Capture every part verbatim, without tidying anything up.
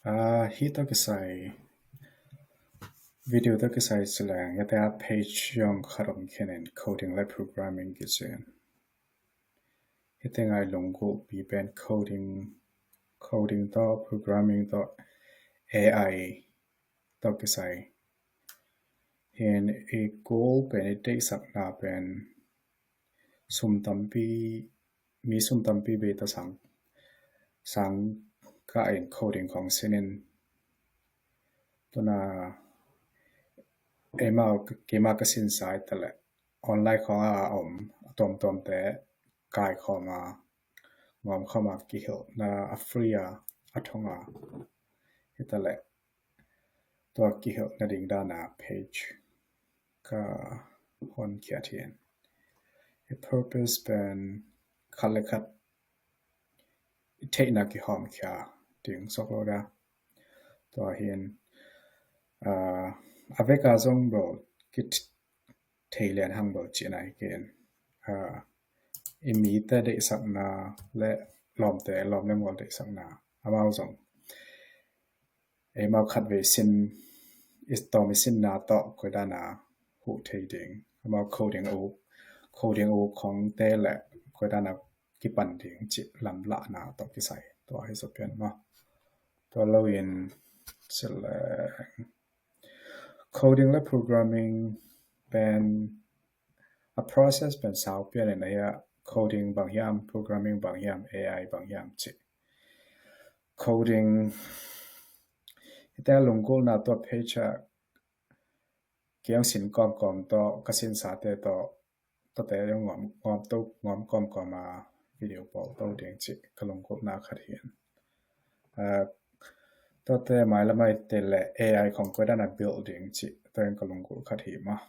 Ah, hih tawh kisai, video tawh kisai cileng, hih teh a page zong khat om khin in, coding le programming kici in. Hih teh ngai lunggulhpi pen coding, coding tawh, programming tawh, A I tawh kisai. Hih i goal pen, i deihsakna pen, sum tampi, mi sum tampi bei ta sang, sang kah in coding khong sin in, tu-in a, eimau, keimah ka sinsa i ta leh, online khong a om a tuamtuamte kaikhawm a, ngawmkhawm a, kihilhna a free a, a thong a, hi ta leh, tua kihilhna ding dan a page ka honkhia hi in. I purpose pen khat le khat i theihna kihawmkhia ding, sawk lo dah. Tua hi in, ah, a vek a zong bel kithei lian hang bel cihna hi kei in. Ah, i mite deihsakna le lawmte, lawm le mual deihsakna, amau zong eimau khatvei sin, i tawm i sinna tawh koi dan a huh thei ding, amau coding a uk, coding a uk khongte le koi dan a kipan ding cih lamlahna tawh kisai, tua hi zaw pian maw. Tua lo in cileng, coding le programming pen, a process pen sau pian in, a hia coding bang hiam, programming bang hiam, A I bang hiam cih. Coding, hih teh a lunggulhna tua page a kei hong sin kawmkawm tawh, ka sinsate tawh, tuate hong ngawm, ngawm to, ngawm kawmkawm a video pawl to ding cih ka lunggulhna khat hi in. Ah, tuate mailam a i et leh A I khong koi dan a build ding cih, tua in ka lunggulh khat hi maw.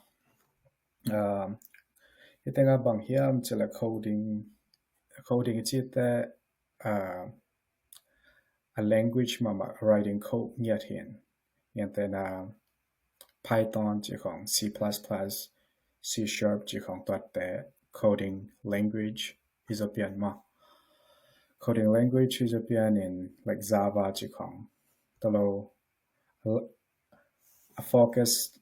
Um, hih teng a bang hiam cih leh coding, coding i cih teh, uh, a language mahmah, writing code ngiat hi in. Ngiat teh na Python cih khong, C plus plus, C sharp cih khong, tuate coding language hi zaw pian maw. Coding language hi zaw pian in, like Java cih khong. Tua lo, a focus,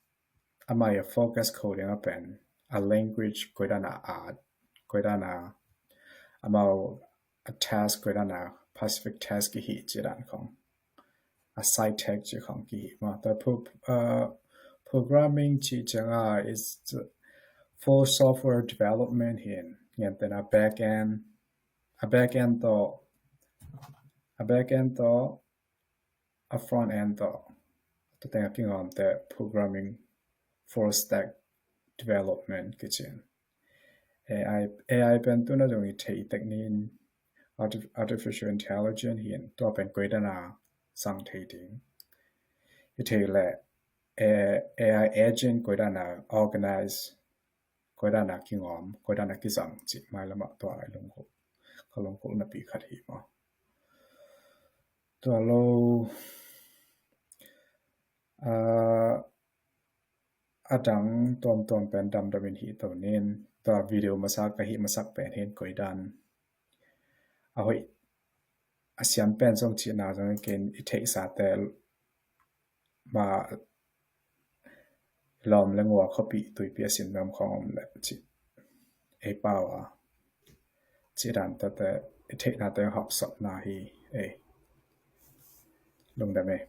amau a focus coding a pen, a language koi dan a art, koi dan a, amau a task koi dan a, specific task kihi cih dan khong, a sci-tech cih khong kihi maw. Tua pro-, uh, programming cih ciang a is full software development hi in, ngiat teh na back end, a back end tawh, a back end tawh, a front end tawh, tua teng a kingawmte programming, full stack development kici in. A I, A I pen tu-in a zong i theih tek ni in, arti-, artificial intelligence hi in, tua pen koi dan a zang thei ding. I theih leh, A-, A I agent koi dan a organize, koi dan a kingawm, koi dan a kizang cih mailam ah tua i lunggulh, ka lunggulhna pi khat hi maw. Tua lo, ah, a dang tuamtuam pen damdam in hih to ni in, tua video masa ka hih masak pen hi in koi dan a hoih a siam pen zong cihna zong hi kei in, i theihsate mah lawm le ngua khuapi tuipi a sin nuam khong om leh cih ei pau a, cih dan tuate i theihnate hawmsawpna hi ei. Lungdam ei.